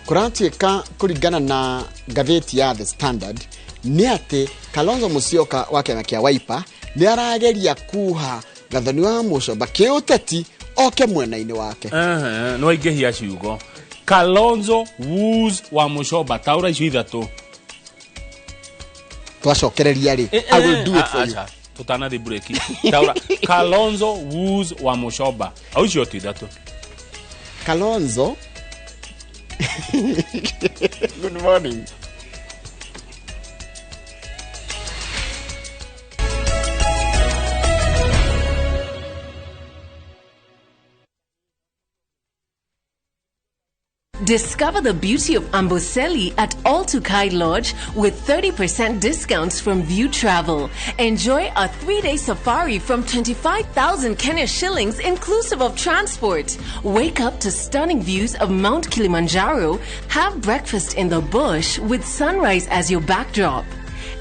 B: Kũratuĩka kũringana na ngathĩti ya The Standard nĩ atĩ Kalonzo Musyoka wa kĩama kĩa Wiper nĩ arageria kuha Gathoni wa Muchomba kĩũteti oke mwena-inĩ wake.
A: Nĩ waingĩhia ciugo. Kalonzo woos wa Muchomba taũra icio ithatũ.
B: Twacokereria rĩ, I will do it for you.
A: Acha, tũtanathiĩ break. Taũra Kalonzo woos wa Muchomba. Au icio tu ithatũ.
B: Kalonzo. Good morning.
C: Discover the beauty of Amboseli at All Tukai Lodge with 30% discounts from View Travel. Enjoy a 3-day safari from 25,000 Kenya shillings inclusive of transport. Wake up to stunning views of Mount Kilimanjaro. Have breakfast in the bush with sunrise as your backdrop.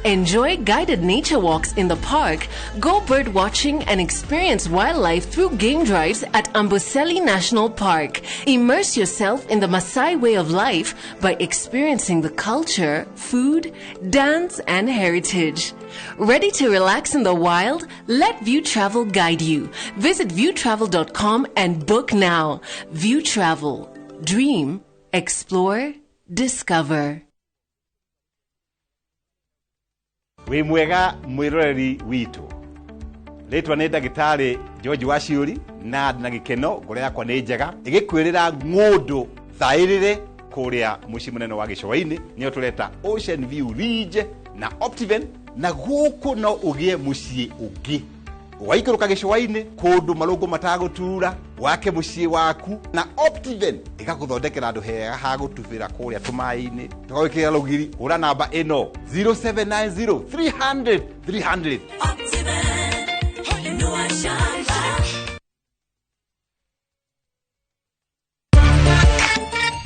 C: Enjoy guided nature walks in the park, go bird watching and experience wildlife through game drives at Amboseli National Park. Immerse yourself in the Maasai way of life by experiencing the culture, food, dance and heritage. Ready to relax in the wild? Let View Travel guide you. Visit viewtravel.com and book now. View Travel. Dream, explore, discover.
D: Wĩ mwega mwĩroreri witũ. Rĩtwa nĩ ndagĩtarĩ George Waciũri na ndĩ na gĩkeno, ngoro yakwa nĩ njega ĩgĩkwĩrĩra ng'ũndũ thaĩrĩre kũrĩa mũciĩ mũnene wa Gĩcũa-inĩ, nĩyo tũreta Ocean View Ridge na Optiven, na gũkũ no ũgĩe mũciĩ ũngĩ. Waikũrũka Gĩcũa-inĩ kũndũ marũngũ matagũtura, wake mũciĩ waku na Optiven ĩgakũthondekera handũ hega ha gũtubĩra kũrĩa tũmaĩ-inĩ, tũgagwĩkĩra rũgiri. Hũra namba ĩno 0790 300 300.
E: Optiven.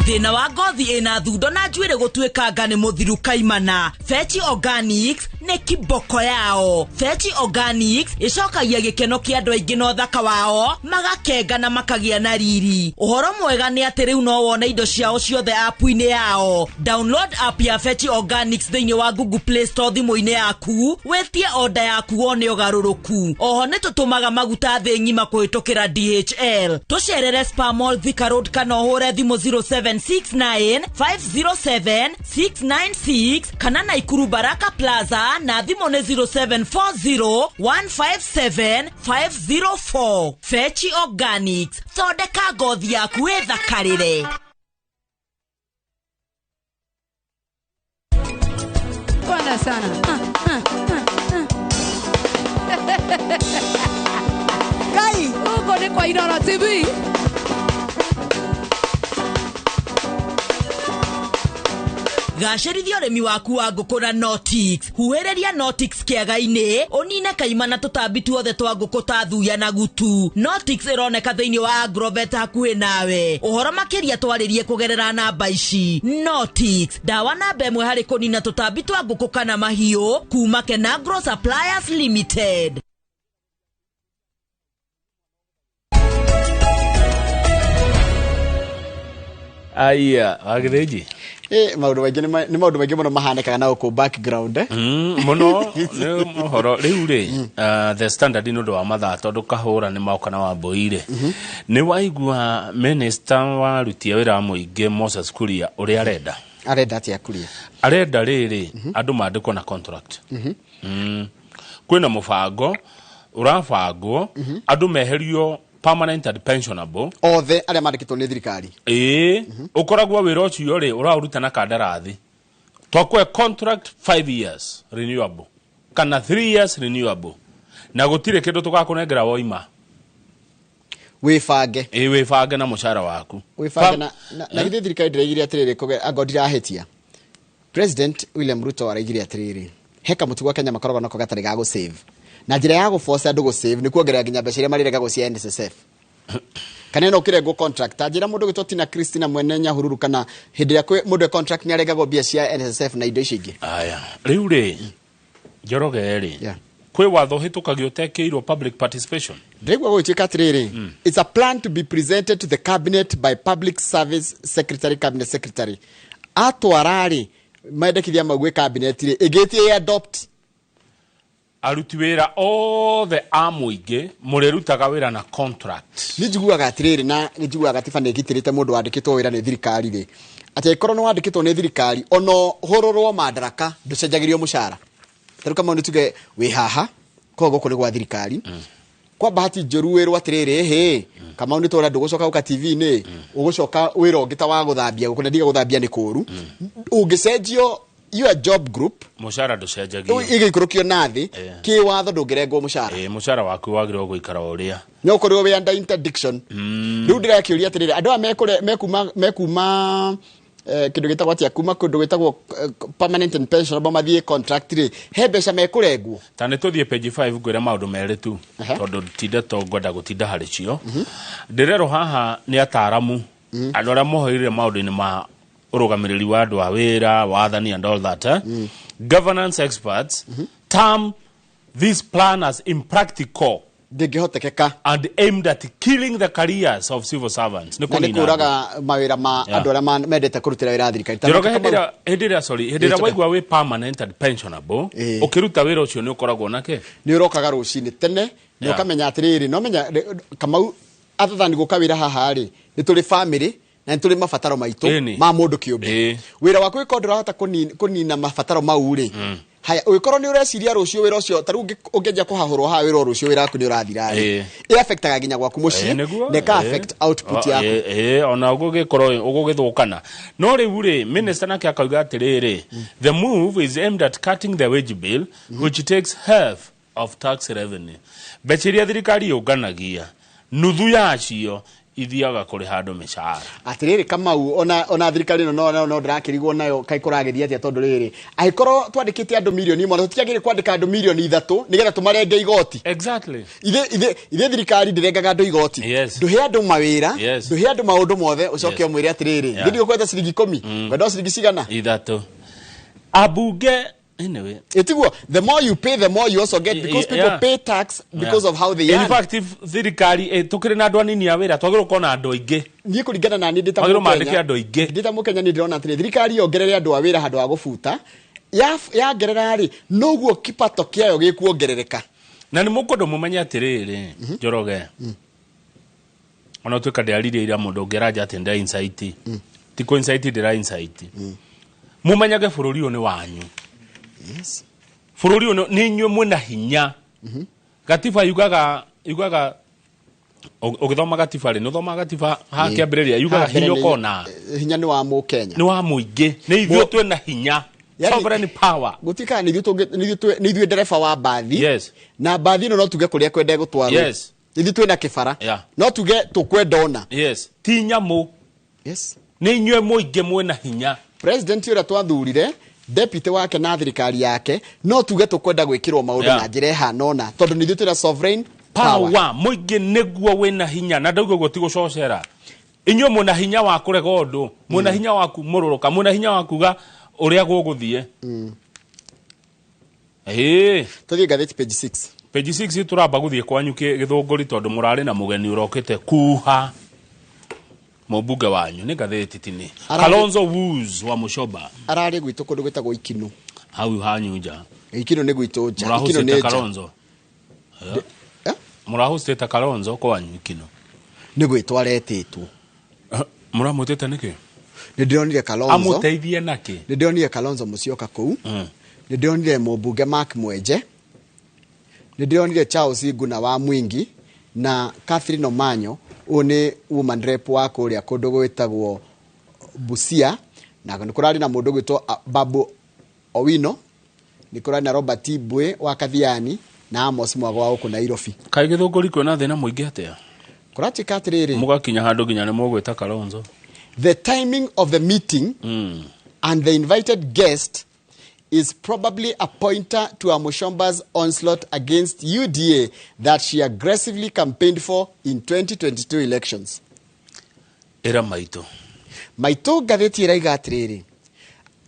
E: Thĩna wa ngothi ĩna thundo na njuĩrĩ gũtuĩkanga nĩ mũthiru kaimana. Fechi Organics nĩ kiboko yao. Fechi Organics ĩcokagia gĩkeno kĩa andũ aingĩ na ũthaka wao, magakenga na makagĩa na riri. Ũhoro mwega nĩ atĩ rĩu no wone indo ciao ciothe app-inĩ yao. Download app ya Fechi Organics thĩinĩ wa Google Play Store thimũ-inĩ yaku, wĩtie order yaku wone ũgarũrũku. Oho nĩ tũtũmaga maguta thĩ ng'ima kũhĩtũkĩra DHL. Tũcerere Spa Mall Thika Road kana ũhũre thimũ 0769 507 696 kana Naikuru Baraka Plaza na thimũ nĩ 0740 157 504. Fechi Organics, thondeka ngothi yaku ĩthakarĩre.
F: Panda sana. Kai, huko ni kwa Inoro TV.
E: Gacĩrithia ũrĩmi waku wa ngũkũ na Notix. Huhĩrĩria Notix kĩaga-inĩ, ũnine kaima na tũtambi tuothe twa ngũkũ ta thuya na gutu. Notix ĩroneka thĩinĩ wa Agrovet hakuhĩ nawe. Ũhoro makĩria twarĩrie kũgerera namba ici. Notix, ndawa namba ĩmwe harĩ kũnina tũtambi twa ngũkũ kana mahiũ kuma Kenagro Suppliers Limited.
A: Aya, wagĩthĩnji.
B: Maũndũ maingĩ nĩ maũndũ maingĩ mũno mahanĩkaga na gũkũ background.
A: Mũno nĩ ũhoro rĩu rĩ, The Standard nĩ ũndũ wa mathaa tondũ kahũra nĩ moka na Wambui rĩ. Nĩ waigua minister wa aruti a wĩra wa mũingĩ Moses Kuria ũrĩa arenda.
B: Arenda atĩa Kuria?
A: Arenda rĩrĩ andũ mandĩkwo na contract. Kwĩna mũbango ũrabangwo andũ meherio permanent and pensionable
B: othe arĩa mandĩkĩtwo nĩ thirikari.
A: Ĩĩ, ũkoragwo wĩra ũcio rĩ ũraũruta na kandarathi. Twakwe contract 5 years renewable kana 3 years renewable na gũtirĩ kĩndũ tũgakũnengera woima.
B: Wĩbange.
A: Ĩĩ, wĩbange na mũcara waku.
B: Wĩbange na githĩ thirikari ndĩraigire atĩrĩrĩ, angorwo ndirahĩtia. President William Ruto araigire atĩrĩrĩ, he kamũtugo Kenya makoragwo nako gatarĩ ga gũ-save. Na njĩra ya gũboca andũ gũ-save nĩ kuongerera nginya mbeca iria marĩregagwo cia NSSF. Kana no ũkĩrengwo contract, ta njĩra mũndũ ũgĩtwo Tina Christina mwene Nyahururu, kana hĩndĩ ĩrĩa mũndũ e contract nĩ aregagwo mbia cia NSSF na indo icio ingĩ.
A: Aya, rĩu rĩ, Njoroge rĩ, kwĩ watho ũhĩtũkagio ũtekĩirwo public participation.
B: Ndĩraigua gũgĩtuĩka atĩrĩrĩ, it's a plan to be presented to the cabinet by public service secretary, cabinet secretary. Atwara rĩ, mendekithia mau gwĩ cabinet rĩ, ĩngĩtie adopt.
A: Aruti wĩra othe a mũingĩ mũrĩrutaga wĩra na contract.
B: Nĩ njiguaga atĩrĩrĩ, na nĩ njiguaga gatiba nĩ ĩgitĩrĩte mũndũ wandĩkĩtwo wĩra nĩ thirikari rĩ, atĩ angĩkorwo nĩ wandĩkĩtwo nĩ thirikari ona ũhũrũrwo mandaraka ndũcenjagĩrio mũcara. Ta rĩu Kamau nĩ tuge wĩ haha, koguo gũkũ nĩ gwa thirikari. Kwa bahati njũru wĩrwo atĩrĩrĩ, hĩ, Kamau nĩ tũrenda ndũgũcoka gũka TV-inĩ, ũgũcoka wĩra ũngĩ ta wa gũthambia gũkũ, na ndiga gũthambia nĩ kũũru. Ũngĩcenjio your job group,
A: mũcara ndũcenjagio,
B: ĩgĩikũrũkio na thĩ, kĩwatho ndũngĩrengwo mũcara.
A: Mũcara waku wagĩrĩirwo gũikara o ũrĩa.
B: No ũkorirwo wĩ under interdiction. Rĩu ndĩrakĩũria atĩrĩrĩ, andũ aya mekuma kĩndũ gĩtagwo atĩa, kuma kũndũ gwĩtagwo permanent and pensionable mathiĩ contract rĩ, he mbeca mekũrengwo.
A: Ta nĩ tũthiĩ page 5 ngwĩre maũndũ merĩ tu, tondũ tinda to ngwenda gũtinda harĩ cio. Ndĩrerwo haha nĩ ataaramu, andũ arĩa mohoire maũndũ-inĩ ma ũrũgamĩrĩri wa andũ a wĩra, wathani and all that. Governance experts term this plan as impractical
B: ndĩngĩhotekeka
A: and aimed at killing the careers of civil servants.
B: Nĩ kũraga mawĩra ma andũ arĩa mendete kũrutĩra wĩra thirikari.
A: Njoroge, hĩndĩ ĩrĩa sorry, hĩndĩ ĩrĩa waigua wĩ permanent and pensionable, ũkĩruta wĩra ũcio nĩ ũkoragwo nake.
B: Nĩ ũrokaga rũcinĩ tene, nĩ ũkamenya atĩrĩrĩ, no menya Kamau other than gũka wĩra haha rĩ, nĩ tũrĩ family na nĩ tũrĩ mabataro maitũ ma mũndũ kĩũmbe. Wĩra waku ũngĩkorwo ndũrahota kũnina mabataro mau rĩ, haya, ũngĩkorwo nĩ ũreciria rũciũ wĩra ũcio, ta rĩu ũngĩanjia kũhahũrwo haha wĩra o rũciũ wĩra waku nĩ ũrathira rĩ, ĩ affectaga nginya gwaku mũciĩ, na ĩka affect output yaku.
A: Ona ũgũgĩkorwo ũgũgĩthũkana. No rĩu rĩ, minister nake akauga atĩrĩrĩ, the move is aimed at cutting the wage bill, which takes half of tax revenue. Mbeca iria thirikari yũnganagia, nuthu yacio Ithiaga kũrĩha andũ mĩcara.
B: Atiriri Kamau, ona thirikari ĩno no ndĩrakĩrigwo nayo kaĩ kũragĩthiĩ atĩa, tondũ rĩrĩ, angĩkorwo twandĩkĩte andũ 1 million, tũtiagĩrĩire kwandĩka andũ 3 million nĩgetha tũmarenge igoti. Ithe thirikari ndĩrengaga andũ igoti. Ndũhe andũ mawĩra, ndũhe andũ maũndũ mothe, ũcoke ũmwĩre atĩrĩrĩ, ndĩgũkwenda ciringi 10, ngwenda ciringi cigana?
A: 3 ambunge, anyway.
B: Ĩtiguo, the more you pay, the more you also get, because people pay tax because of how they
A: In
B: earn.
A: fact, if thirikari tukĩrĩ na andũ anini a wĩra, twagĩrĩirwo gũkorwo na andũ aingĩ.
B: Niĩ kũringana na niĩ ndĩ ta
A: Wagĩrĩirwo
B: Mũkenya,
A: mandĩke andũ aingĩ.
B: Ndĩ ta Mũkenya, niĩ ndĩrona atĩrĩ, thirikari yongerere andũ a wĩra handũ ha gũbuta. Yangerera rĩ, noguo kipato kĩayo gĩkuongerereka.
A: Na nĩ mũkwenda mũmenye atĩrĩrĩ, Njoroge, ona ũtuĩka ndĩaririe ira, mũndũ ũngĩ aranja atĩ ndĩra insight, ti kũ insight, ndĩra insight. Mũmenyage bũrũri ũyũ nĩ wanyu. Bũrũri ũyũ nĩ inyuĩ mwĩna hinya. Gatiba yugaga ũgĩthoma gatiba rĩ, nĩ ũthomaga gatiba ha kĩambĩrĩria, yugaga
B: Ha, mbere
A: hinya ũkona
B: hinya nĩ wa Mũkenya.
A: Nĩ wa mũingĩ, nĩ ithuĩ twĩna hinya. Sovereign power.
B: Gũtuĩkaga nĩ ithuĩ nĩ ithuĩ ndereba wa mbathi. Na mbathi ĩno no tuge kũrĩa kwende gũtwarwo. Ithuĩ twĩna kĩbara. No tuge tũkwenda ũna.
A: Yes, ti nyamũ. Nĩ inyuĩ mũingĩ mwĩna hinya.
B: President ũrĩa twathurire, deputy wake na thirikari yake, no tuge tũkwenda gwĩkĩrwo maũndũ na njĩra ĩhana ũna, tondũ nĩ ithuĩ twĩna sovereign power.
A: Power, mũingĩ nĩguo wĩna hinya, na ndauga ũguo ti gũcocera. Inyuĩ mwĩna hinya wa kũrega ũndũ, mwĩna hinya wa kumũrũrũka, mwĩna hinya wa kuga ũrĩa gũgũthiĩ. Ĩĩ.
B: Tũthiĩ ngathĩti page 6.
A: Page 6, tũramba gũthiĩ kwanyu Gĩthũngũri, tondũ mũrarĩ na mũgeni ũrokĩte kuha mũmbunge wanyu nĩ ngathĩti tini. Kalonzo woos wa Mushoba.
B: Ararĩ gwitũ kũndũ gwĩtagwo Ikinu.
A: Hau hanyu nja.
B: Ikinu nĩ gwitũ nja. Ikinu
A: Mũrahũcĩte
B: nĩ nja.
A: Kalonzo.
B: Eh?
A: Mũrahũcĩte Kalonzo kwanyu Ikinu?
B: Nĩ gwĩtwo aretĩtwo.
A: Mũramwĩtĩte nĩkĩ?
B: Nĩ ndĩronire Kalonzo.
A: Amũteithie nakĩ?
B: Nĩ ndĩronire Kalonzo Musyoka kũu. Nĩ ndĩronire mũmbunge Mark Mwenje, nĩ ndĩronire Charles Nguna wa Mwingi na Catherine Omanyo, ũyũ nĩ woman rep wa kũrĩa kũndũ gwĩtagwo Busia, na nĩ kũrarĩ na mũndũ gwĩtwo Babu Owino, nĩ kũrarĩ na Robert Mbui wa Kathiani na Amos Mwago wa gũkũ Nairobi.
A: Kaĩ Gĩthũngũri kwĩna thĩna mũingĩ atĩa?
B: Kũratuĩka atĩrĩrĩ,
A: mũgakinya handũ nginya nĩ mũgwĩta Kalonzo.
B: The timing of the meeting and the invited guest is probably a pointer to Wamuchomba's onslaught against UDA that she aggressively campaigned for in 2022 elections.
A: Ĩra maitũ.
B: Maitũ, ngathĩti ĩraiga atĩrĩrĩ,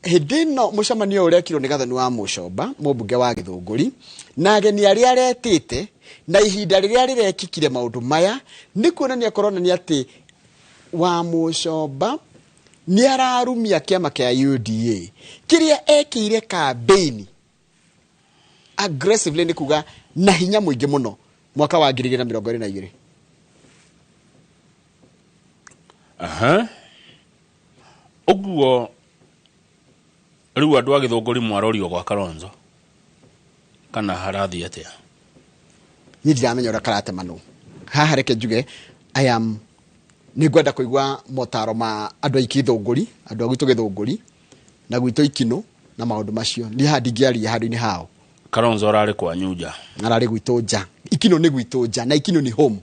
B: hĩndĩ ĩno mũcemanio ũyũ ũrekirwo nĩ Gathoni wa Mũcomba, mũmbunge wa Gĩthũngũri, na ageni arĩa aretĩte na ihinda rĩrĩa rĩrekĩkire maũndũ maya, nĩ kuonania kũronania atĩ wa Mũcomba nĩ ararumia kĩama kĩa UDA kĩrĩa ekĩire kambĩini aggressively, nĩ kuga na hinya mũingĩ mũno, mwaka wa 2022.
A: Aha. Ũguo rĩu andũ a Gĩthũngũri mwarorio gwa Kalonzo kana harathiĩ atĩa?
B: Niĩ ndiramenya ũrĩa karatemanwo haha. Reke njuge I am nĩ ngwenda kũigua motaro ma andũ aingĩ Gĩthũngũri, andũ a gwitũ Gĩthũngũri na gwitũ Ikinũ na maũndũ macio. Niĩ haha ndingĩaria handũ-inĩ hao.
A: Kalonzo ararĩ kwanyu nja?
B: Ararĩ gwitũ nja. Ikinũ nĩ gwitũ nja na Ikinũ nĩ home.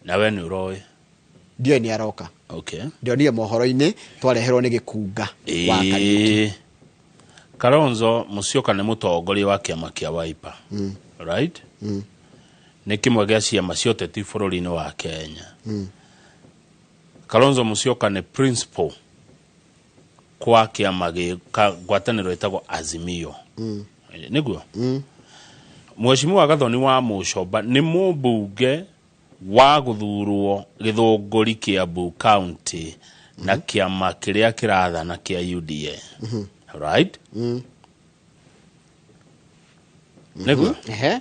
A: Na we nĩ ũroĩ?
B: Ndiũĩ nĩ aroka. Ndionire mohoro-inĩ, twareherwo nĩ Gĩkunga wa Kariũki.
A: Ĩĩ. Kalonzo Musyoka nĩ mũtongoria wa kĩama kĩa Wiper, right? Nĩ kĩmwe gĩa ciama cia ũteti bũrũri-inĩ wa Kenya. Kalonzo Musyoka nĩ principal kwa kĩama gĩ ngwatanĩro ĩtagwo Azimio. Nĩguo? Mheshimiwa Gathoni wa Mũcomba nĩ mũmbunge wa gũthurwo Gĩthũngũri, Kiambu County, na kĩama kĩrĩa kĩrathana kĩa UDA. Right? Nĩguo?
B: Ehe.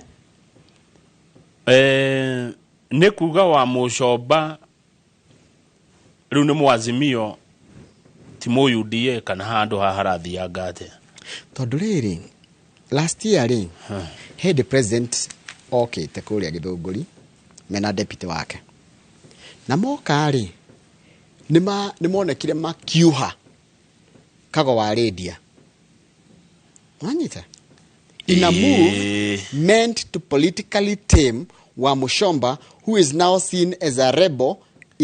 A: Nĩ kuga wa Mũcomba rĩu nĩ mwazimio, ti mũ UDA, kana handũ haha harathianga atĩa?
B: Tondũ rĩrĩ, last year rĩ, hĩndĩ president okĩte kũrĩa Gĩthũngũri mena deputy wake, na moka rĩ, nĩ monekire makiuha kago wa rĩndia wanyita in a move meant to politically tame Wamuchomba, who is now seen as a rebel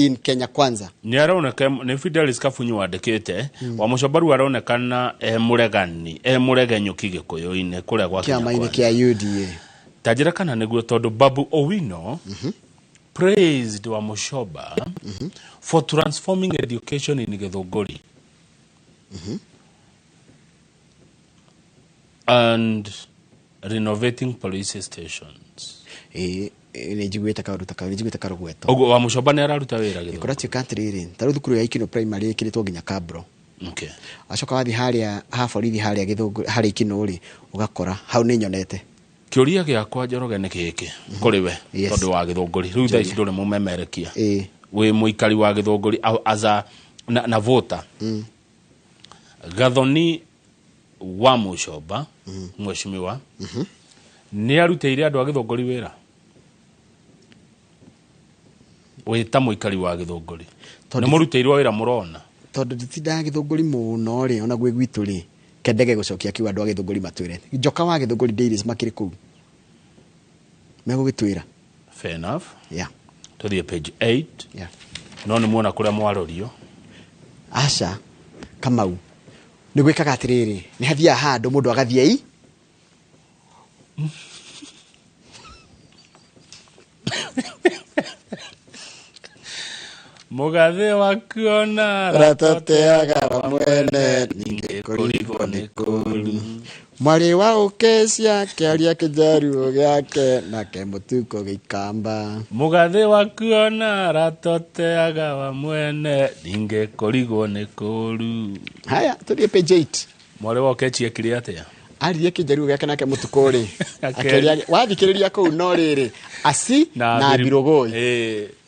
B: in Kenya Kwanza.
A: Nĩ aroneka nĩ Fidelis Kabunyi wandĩkĩte. Wamuchomba rĩu aronekana e mũregani, e mũregenyũki gĩkũyũ-inĩ kũrĩa gwa Kenya
B: kĩama-inĩ
A: Kwanza.
B: kĩa UDA.
A: Ta njĩra kana nĩguo, tondũ Babu Owino praised Wamuchomba for transforming education in Githunguri and renovating police stations.
B: Ĩĩ, nĩ njiguĩte kaũndũ ta kau, nĩ njiguĩte karũgweto.
A: Ũguo Wamuchomba nĩ araruta wĩra Githunguri.
B: Kũratuĩka atĩrĩrĩ, ta rĩu thukuru ya Ikino Primary ĩkĩrĩtwo nginya Kabro. Acoka wathiĩ harĩa ha borithi harĩa Githũngũri, harĩa Ikino rĩ, ũgakora hau nĩ nyonete.
A: Kĩũria gĩakwa, Njoroge, nĩ gĩkĩ kũrĩ we.
B: Yes.
A: Tondũ wa Gĩthũngũri rĩu thaa ici ndũrĩ mũmemerekia,
B: Ĩĩ.
A: wĩ mũikari wa Gĩthũngũri as a na voter. Gathoni wa Muchomba, mheshimiwa, nĩ arutĩire andũ a Gĩthũngũri wĩra? Wĩ ta mũikari wa Gĩthũngũri, nĩ mũrutĩirwo wĩra mũrona?
B: Tondũ nditindaga Gĩthũngũri mũno rĩ, ona gwĩ gwitũ rĩ, kendege gũcokia kiugo andũ a Gĩthũngũri matwĩre. Njoka wa Gĩthũngũri Dailies makĩrĩ kũu megũgĩtwĩra.
A: Fair enough. Tũthiĩ page 8. No nĩ muona kũrĩa mwarorio.
B: Aca, Kamau, nĩ gwĩkaga atĩrĩrĩ, nĩ hathiaga handũ mũndũ agathiĩ i
A: Mũgathĩ wakuona
B: ratoteaga wa mwene, ningĩ kũrigwo nĩ kũru. Mwarĩ wa ũkecia kĩaria kĩjaruo gĩake nake mũtuko gĩikamba.
A: Mũgathĩ wakuona ratoteaga wa mwene, ningĩ kũrigwo nĩ kũru.
B: Haya, tũthiĩ page 8.
A: Mwarĩ wa ũkechi ekire atĩa?
B: Aririe kĩjaruo gĩake nake mũtukũ rĩ, akĩaria wathikĩrĩria kũu, no rĩrĩ asi na mbirũgũi.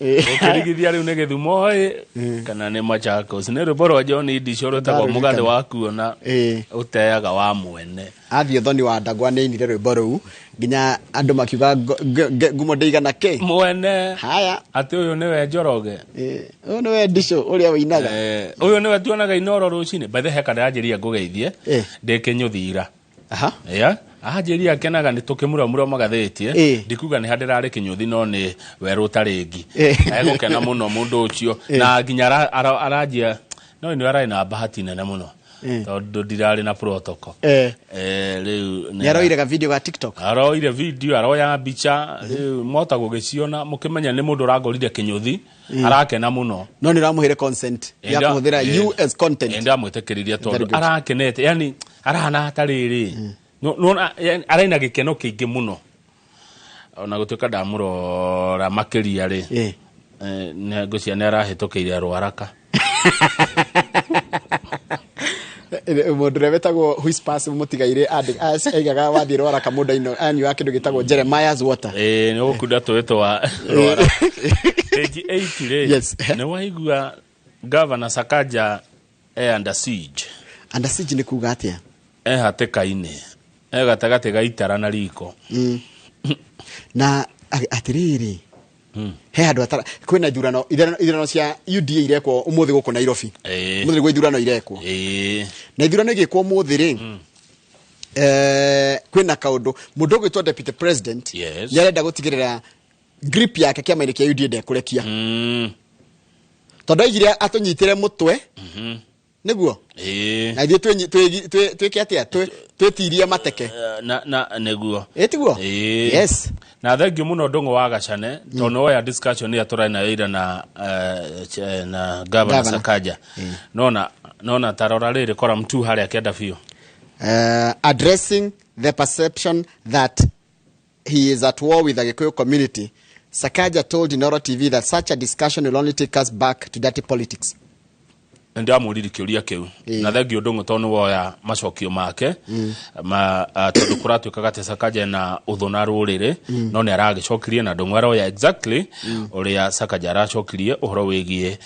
A: Ũkĩrigithia rĩu nĩ Gĩthumo ĩ kana nĩ Machakos? Nĩ rwĩmbo rwa John Ndicio rwĩtagwo
B: Ndarũririkana.
A: Mũgathĩ wakuona ũteaga wa mwene.
B: Athiĩ ũthoni wa Ndagwa nĩ ainire rwĩmbo rũu nginya andũ makiuga ngumo ndĩigana kĩ
A: mwene.
B: Haya.
A: Atĩ ũyũ nĩwe Njoroge.
B: Ũyũ nĩwe Ndicio ũrĩa wĩinaga.
A: Ũyũ nĩwe tuonaga Inoro rũcinĩ. By the heka ndĩranjĩria ngũgeithie ndĩ kĩnyũthira. Yeah, anjĩria akenaga nĩ tũkĩmuramura magathĩtie. Ndikuga nĩ handĩrarĩ kĩnyũthi, no nĩ werũ ũtarĩngi. Egũkena mũno mũndũ ũcio. Na nginya aranjia no nĩ ararĩ na bahati nene mũno tondũ ndirarĩ na protocol. Rĩu
B: Nĩ aroire ga video ga TikTok.
A: Aroire video, aroya mbica, rĩu mwahota gũgĩciona mũkĩmenya nĩ mũndũ ũrangorire kĩnyũthi. Arakena mũno.
B: No nĩ ũramũheire consent ya kũhũthĩra you as content?
A: Ndamwĩtĩkĩririe
B: Very
A: tondũ
B: good.
A: arakenete, yani arahana tarĩrĩ nona arĩ na gĩkeno kĩingĩ mũno, ona gũtuĩka ndamũrora makĩria rĩ, nĩ ngwĩciria nĩ arahĩtũkĩire rwaraka.
B: Mũndũ ũrĩa wĩtagwo Whispers mũtigairĩ aigaga wathiĩ rwaraka mũndũ anyuaga kĩndũ gĩtagwo Jeremiah's water.
A: Ĩĩ, nĩ gũkunda tũĩ twa rwaraka. Page 8 rĩ,
B: Yes.
A: nĩ waigua Governor Sakaja e under siege?
B: Under siege nĩ kuga atĩa?
A: E hatĩka-inĩ, e gatagatĩ ga itara na riko.
B: Na atĩrĩrĩ, he handũ hatara kwĩna ithurano cia UDA irekwo ũmũthĩ gũkũ Nairobi. Ũmũthĩ nĩguo ithurano irekwo. Na ithurano igĩkwo ũmũthĩ rĩ, kwĩna kaũndũ mũndũ ũgwĩtwo deputy president nĩ arenda gũtigĩrĩra grip yake kĩama-inĩ kĩa UDA ndekũrekia, tondũ aigire atũnyitĩre mũtwe nĩguo na ithuĩ twĩke atĩa, twĩtirie mateke.
A: Na nĩguo.
B: Ĩ tiguo?
A: Ĩĩ.
B: Yes.
A: Na thengiũ mũno Ndũng'ũ wa Gacane, tondũ nĩ woya discussion ĩrĩa tũrarĩ nayo ira na na Governor
B: Governor.
A: Sakaja. Nona tarora rĩrĩ column 2 harĩa kĩanda biũ.
B: Addressing the perception that he is at war with the Gikuyu community, Sakaja told Inoro TV that such a discussion will only take us back to dirty politics.
A: Ndamũririe kĩũria kĩu na thengiũ Ndũng'ũ tondũ nĩ woya macokio make ma tondũ kũratuĩkaga atĩ Sakaja na ũthũ na rũrĩrĩ, no nĩ aragĩcokirie na Ndũng'ũ aroya exactly ũrĩa Sakaja aracokirie ũhoro wĩgiĩ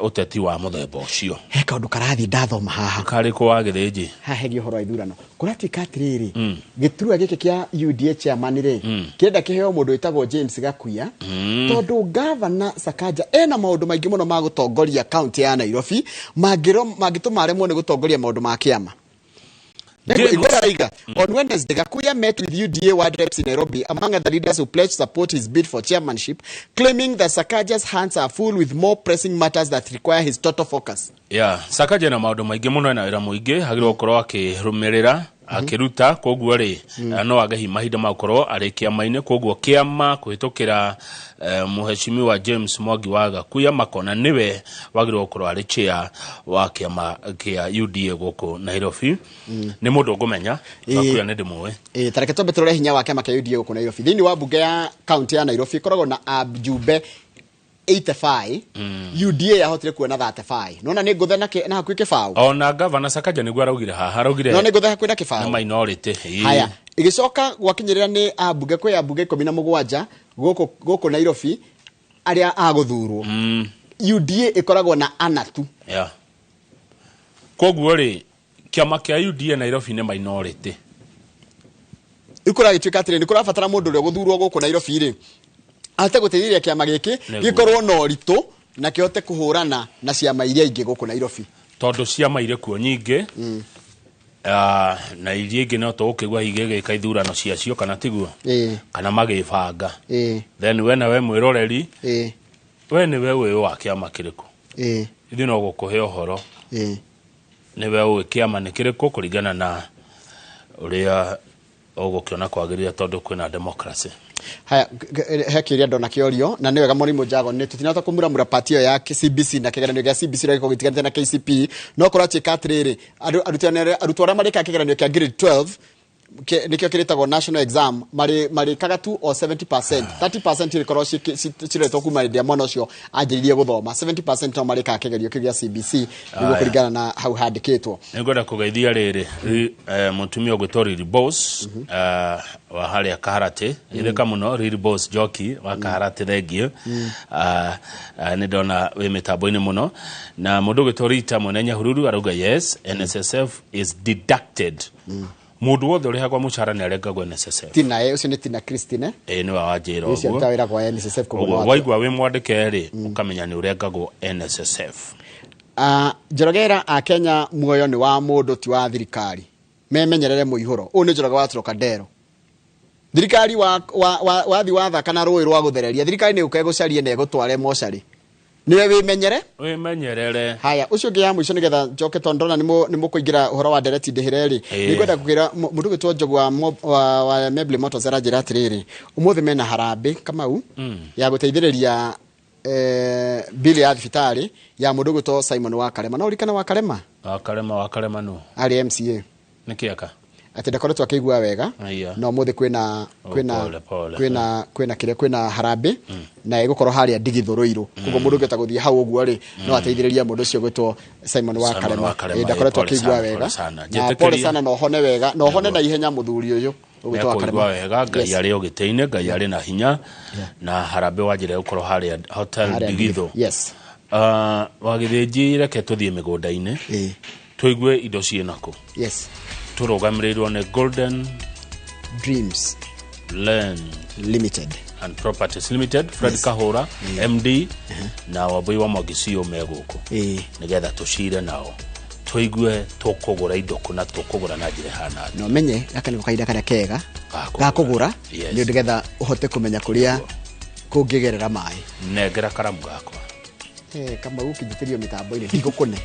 A: ũteti wa mũthemba ũcio.
B: He kaũndũ karathiĩ ndathoma haha.
A: Karĩkũ wa gĩthĩnji?
B: Haha hegiĩ ũhoro wa ithurano, kũratuĩka atĩrĩrĩ, gĩturwa gĩkĩ kĩa UDA chairman rĩ, kĩrenda kĩheo mũndũ wĩtagwo James Gakuya, tondũ gavana Sakaja ena maũndũ maingĩ mũno ma gũtongoria kaunti ya Nairobi mangĩtũma aremwo nĩ gũtongoria maũndũ ma kĩama. Igwera On Wednesday, Gakuya met with UDA ward reps in Nairobi, among other leaders who pledged support his bid for chairmanship, claiming that Sakaja's hands are full with more pressing matters that require his total focus.
A: Yeah, Sakaja na maundu maingi muno na wira muingi hagirwo gukorwo akirumirira akiruta koguo ri no age mahinda ma gukorwo ari kiama-ini koguo kiama kuhitukira muheshimiwa James Mwangi wa Gakuya makona niwe wagirwo gukorwo ari chair wa kiama kia UDA guku Nairobi. Ni mundu ngumenya Gakuya ni ndimuwe.
B: Tareke twambe turore hinya wa kiama kia UDA guku Nairobi. Thiini wa bunge ya county ya Nairobi ikoragwo na abjumbe 85. UDA yahotire kuona 35. Nona ni nguthe na na hakuhi kibao.
A: Ona governor Sakaja niguo araugire haha araugire
B: no ni nguthe hakuhi na kibao
A: na minority.
B: Haya igicoka gwakinyirira ni abunge kwi abunge 17 guku Nairobi aria aguthurwo. UDA ikoragwo na anatu.
A: Yeah. Koguo ri kiama kia UDA Nairobi ni minority.
B: Ikora gituika atiri ni kurabatara mundu uria guthurwo guku Nairobi ri ate guteithĩrĩria kĩama gĩkĩ gĩkorwo na ũritũ na kĩhote kũhũrana na ciama iria ingĩ gũkũ Nairobi
A: tondũ ciama irĩ kuo nyingĩ na iria ingĩ no tũgũkĩgua igĩgĩka ithurano ciacio kana tiguo kana magĩbanga. Then we nawe mwĩroreri we nĩwe ũĩ wa kĩama kĩrĩkũ, ithuĩ no gũkũhe ũhoro nĩwe ũĩ kĩama nĩ kĩrĩkũ kũringana na ũrĩa ũgũkĩona kwagĩrĩire tondũ kwĩna democracy.
B: Haya he kiuria ndona kiorio na niwega Mũrimũ Njago ni tutinahota kumuramura party ĩyo ya CBC na kigeranio gĩa CBC ũrĩa gĩkoragwo gĩtiganĩte na KCP no kũratuĩka atĩrĩrĩ arutwo arĩa marĩkaga kĩgeranio kĩa grade 12 nĩkĩo kĩrĩtagwo national exam marĩkaga tu o 70%, 30% irikorwo ciretwo kuma hĩndĩ ĩrĩa mwana ũcio anjĩrĩirie gũthoma, 70% no marĩkaga kĩgerio kĩu gĩa CBC nĩguo kũringana na hau handĩkĩtwo.
A: Nĩngwenda kũgeithia rĩrĩ mũtumia ũgwĩtwo Riri Boss wa harĩa Kaharatĩ, itheka mũno Riri Boss Njoki wa Kaharatĩ, thengiũ. Nĩ ndona wĩ mĩtambo-inĩ mũno. Na mũndũ ũgwĩtwo Rita Mwene Nyahururu arauga yes, NSSF is deducted. Mundu wothe urihagwo mucara ni arengagwo NSSF.
B: Tina ucio ni Tina Christine.
A: Ni wa wanjira
B: ucio
A: uguo.
B: Ucio wira kwa NSSF
A: koguo. Waigua wi mwandike ri ukamenya ni urengagwo NSSF.
B: Njorogera a Kenya muoyo ni wa mundu ti wa thirikari. Memenyerere muihuro. Uyu ni Njoroge wa Trocadero. Thirikari wa wathi watha kana rui rwa guthereria. Thirikari ni uke gucarie na igutware mocari. Niwe wimenyere?
A: Wimenyerere.
B: Haya, ucio ngi ya mwisho nigetha njoke tondu ndona ni mukuingira uhoro wa ndereti ndihire ri. Ningwenda kukwira mundu gwitwo Njogu wa Mebli Motors aranjira atiriri. Umuthi mena harambĩ Kamau ya guteithĩrĩria bili ya thibitari ya mundu gwitwo Simon wa Karema. No urikana wa Karema?
A: Wa Karema no.
B: Ari MCA.
A: Niki aka?
B: Ati ndakoretwo akĩigua wega no mũthĩ kwĩna kwĩna kwĩna kwĩna kĩrĩa kwĩna harambĩ na ĩgũkorwo harĩa Ndigithũrũirũ koguo mũndũ ũngĩhota gũthiĩ hau ũguo rĩ no ateithĩrĩrie mũndũ ũcio gwĩtwo Simon wa Karema. Ndakoretwo akĩigua wega na pole sana, no hone wega, no hone na ihenya mũthuri ũyũ ũgwĩtwo wa Karema.
A: Wega Ngai arĩ o gĩtĩ-inĩ, Ngai arĩ na hinya na harambĩ wa njĩra ĩgũkorwo harĩa Hotel Ndigithũ.
B: Yes.
A: Wagĩthĩnji reke tũthiĩ mĩgũnda-inĩ tũigue indo ciĩnakũ.
B: Yes.
A: Turogamĩrĩirwo nĩ Golden
B: Dreams
A: Land
B: Limited
A: and Properties Limited, Fred Kahora MD na Wambui wa Mwangi CEO me gũkũ nĩgetha tũcire nao tũigue tũkũgũra indo kũ na tũkũgũra na njĩra ĩhana atĩa.
B: No menye gaka nĩko kahinda karĩa kega ga kũgũra nĩ ũndũ getha ũhote kũmenya kũrĩa kũngĩgerera maĩ.
A: Nengera karamu gakwa.
B: Kamau ũkĩnjitĩrio mĩtambo-inĩ ndigũkũne.